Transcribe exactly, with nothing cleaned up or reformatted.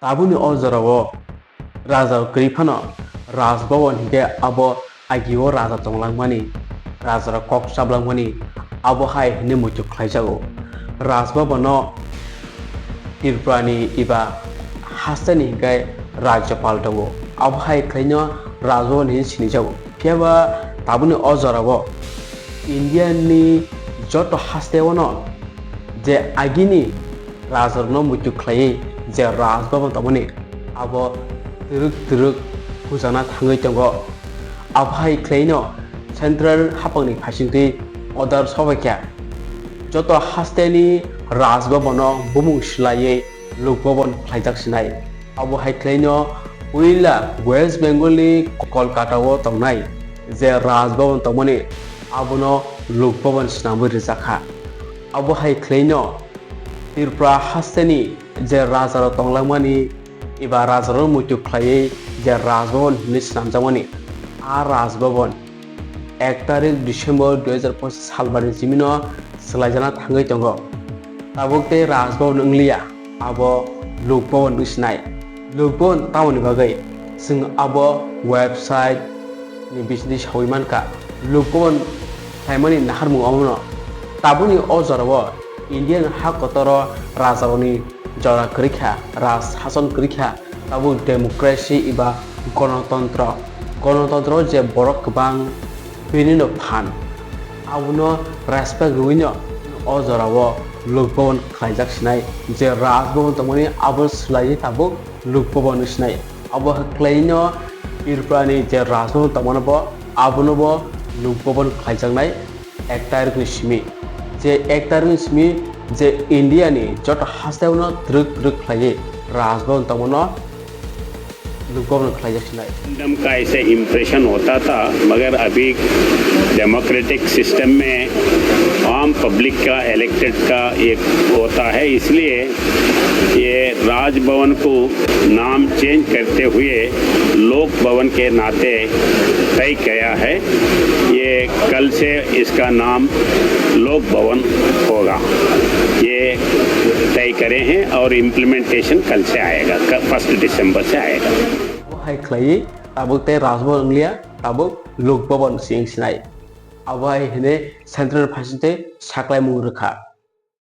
Tabukni o jorao raja kwrwi phano Raj Bhavan hinkhe abo agio raja tonglangmani, rajarok kok chaplangmani, abo hai hwnwi muitu khlaijago. Raj Bhavan no Tripura ni eba hasteni hinkhe Rajyapal tongo, abo hai khlaino Raj Bhavan hinwi sinijago. Phiya ba tabukni o jorao India ni joto hasteo no je agini rajarokno muitu khlaiwi je Raj Bhavan tongmani, abo twrwk twrwk hujakna thangwi tongo. Abo hai khlaino central haphangni phaisingtwi order sobaikha, joto hasteni Raj Bhavan no bumung swlaiwi Lok Bhavan khlaijak sinai. Abo hai khlaino puila West Bengal ni Kolkata o tongnai je Raj Bhavan tongmani, abono Lok Bhavan swnamwi rijak kha. Abo hai khlaino Tripura hasteni je rajarok tonglangmani eba rajarok muitu khlaiwi je Raj Bhavan hinwi swnamjakmani, a Raj Bhavan ek tarik December dui hajar pochis salbarni simino swlaijana thangwi tongo. Tabuk tei Raj Bhavan wngliya, abo Lok Bhavan wngsinai. Lok Bhavan tamoni bagwi? Chwng abo website ni bisingtwi sawi mankha. Lok Bhavan khlaimani naharmung omono. Tabukni o jorao Indian ha kotoro rajarokni jora kwrwi kha, raj sason kwrwi kha. Tabuk democracy eba gonotontro, gonotontro je borok kwbang bini no phan, abono respect rwino o jorao Lok Bhavan khlaijak sinai, je Raj Bhavan tongmani abo swlaiwi tabuk Lok Bhavan wng sinai. Abo khlaino Tripura ni je Raj Bhavan tongmano bo, abono bo Lok Bhavan khlaijaknai ek tarikni simi. Je ek tarikni simi je India ni joto hasteo no twrwk twrwk khlaiwi Raj Bhavan tongmano Lok Bhavan khlaijak sinai. डम का ऐसे इम्प्रेशन होता था, मगर अभी democratic system में आम पब्लिक का, इलेक्टेड का एक होता है, इसलिए ये राजभवन को नाम चेंज करते हुए लोक भवन के नाते तय किया है। ये कल से इसका नाम लोक भवन होगा, ये तय करे हैं और इम्प्लीमेंटेशन कल से आएगा, फर्स्ट दिसंबर से आएगा। Abo hai khlaiwi tabuk tei Raj Bhavan wngliya, tabuk Lok Bhavan se wng sinai. Abo hai hwnwi central phaisingtwi saklaimung rwkha.